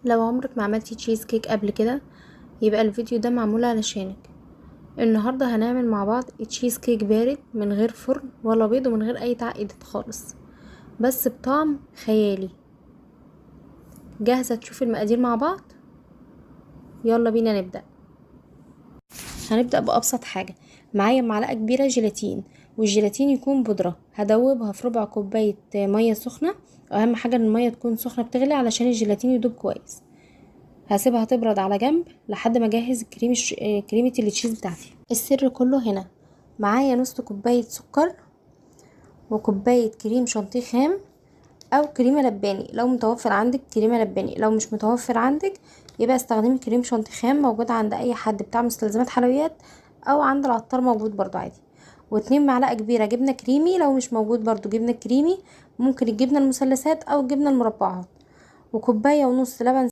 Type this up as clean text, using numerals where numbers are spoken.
لو عمرك ما عملتي تشيز كيك قبل كده يبقى الفيديو ده معمول علشانك. النهاردة هنعمل مع بعض تشيز كيك بارد من غير فرن ولا بيض ومن غير اي تعقيدات خالص، بس بطعم خيالي. جاهزة تشوفي المقادير مع بعض؟ يلا بينا نبدأ. هنبدأ بأبسط حاجة. معايا معلقة كبيرة جيلاتين، والجيلاتين يكون بودرة. هدوبها في ربع كوباية مية سخنة. أهم حاجة إن المية تكون سخنة بتغلي علشان الجيلاتين يدوب كويس. هسيبها تبرد على جنب لحد ما اجهز كريمة التشيز بتاعتي. السر كله هنا. معايا نص كوباية سكر وكوباية كريم شانتيه خام او كريمة لباني لو متوفر عندك كريمة لباني، لو مش متوفر عندك يبقى استخدمي كريم شانتيه خام، موجود عند اي حد بتاع مستلزمات حلويات او عند العطار موجود برضو عادي. واتنين معلقة كبيرة جبنة كريمي، لو مش موجود برضو جبنة كريمي، ممكن الجبنة المثلثات او الجبنة المربعات. وكوباية ونص لبن